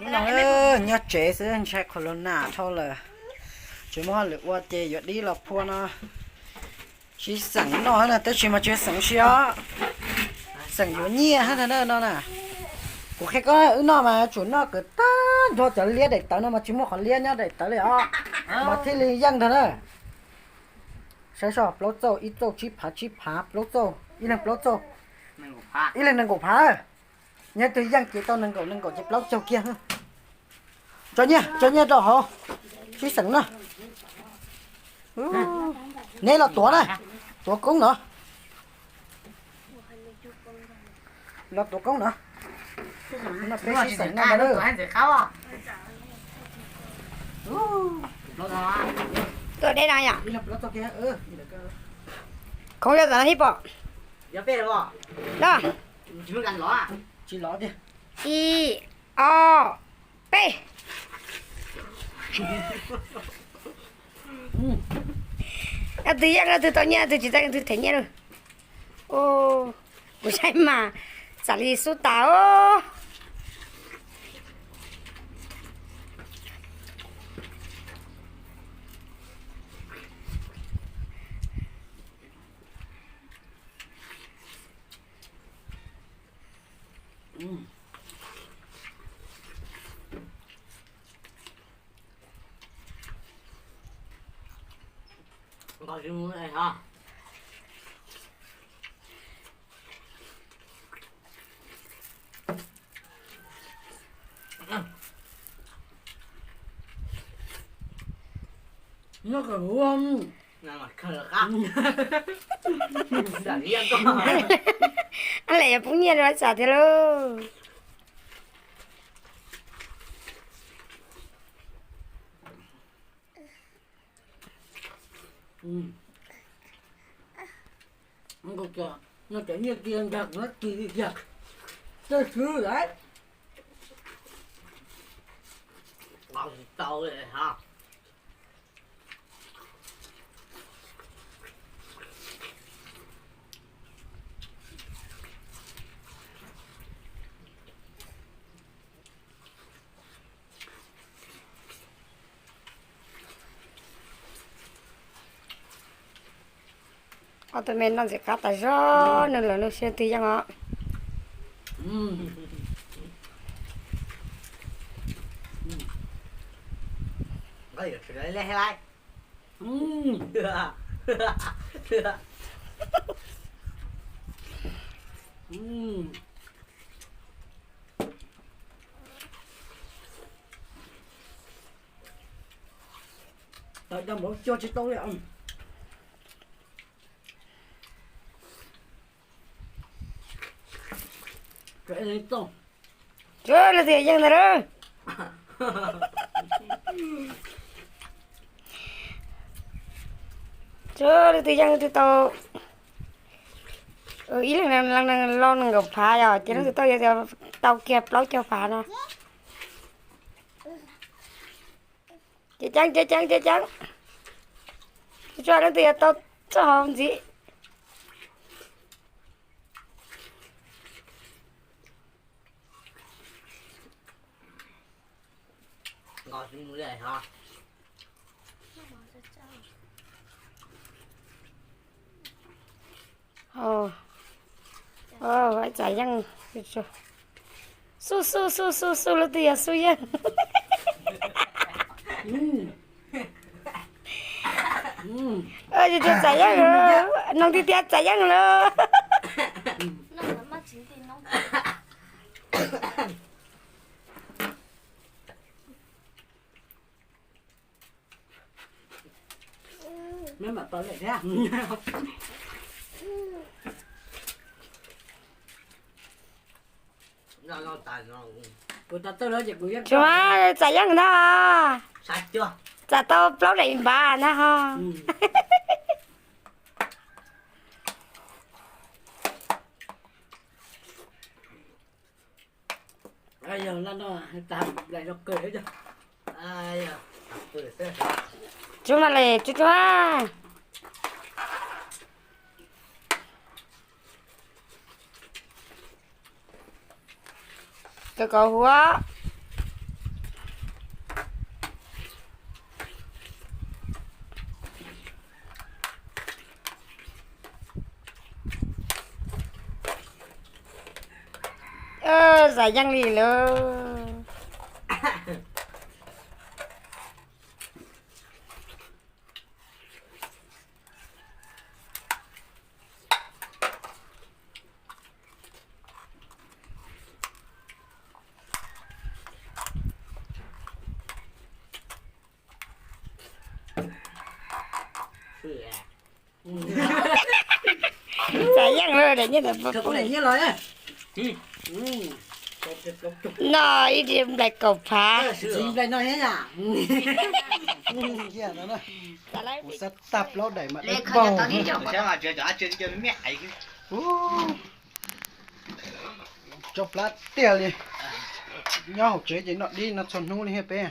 Hnub no nyob tsev xwb ntshai qhov los nag dhau lawm. Tsis muaj hauj lwm ua ces yuav dib los phua no. Sib xeem noj na, tab sis mas tsis xeem si os. Xeem yuav nyiaj hab ntag no na. Kuv qhia koj wb noj mas tsum noj kom tag nrho cov liab daim tawv no mas tsis muaj qhov liab nyob daim tawv li os. Mas thiaj li yeej ntag na. Saib soj, plaub txauj, ib txauj tsib phav, tsib phav plaub txauj, ib leeg plaub txauj, ib leeg nees nkaum phav. Nyob twg yeej ces tau nees nkaum, nees nkaum ces plaub caug kiag. Tso nyiaj, tso nyiaj rau hauv, sib xeem na. Neb los tuav na, tuav koob no. Los tuav koob no. Peb sib xeem no. Tuaj deb no yom. Koob yog tam no hib pom. Tsis los tiag. Ib, ob, peb. Leej twg yeej leej twg tau nyiaj, leej twg tsis tau leej twg them nyiaj lawm. Kuv saib mas txam li xub tas os. Ab, lawm yog poob nyiaj rau tsam tiag lauj. Ob tug me noj ntxim qab tas zog, nws lawv nws siab twg yeej os. Tawm dag npaum cuag tsis tau li. Tsuav leej twg yeej ntag lauj. Tsuav leej twg yeej twg tau ib leeg lo nees nkaum phav yog ces leej twg tau, tau kiag plaub caug phav no. Ceev ceev ceev ceev ceev ceev. Tsuav leej twg yog tau txoj hauv ntxiv. Ib txam yeej. Xub xub xub xub xub, leej twg yog xub yeej. Txam yeej, noog tiag tiag txam yeej lawm. Tsuav txam yeej ntag. Txam tau plaub daim npav ntag ho. Tsuav mas le tsuav tsuav. Kawg kov huv. Txav yeej li lauj. Txav yeej lawm, daim nyiaj ntawd poob. No ib nplais kaum phav. Kuv xav tag plaub daim mas dai paug. Tso plab tiag li. Nyob hauv tsev ces noj dib no txhua hnub li thiab peb.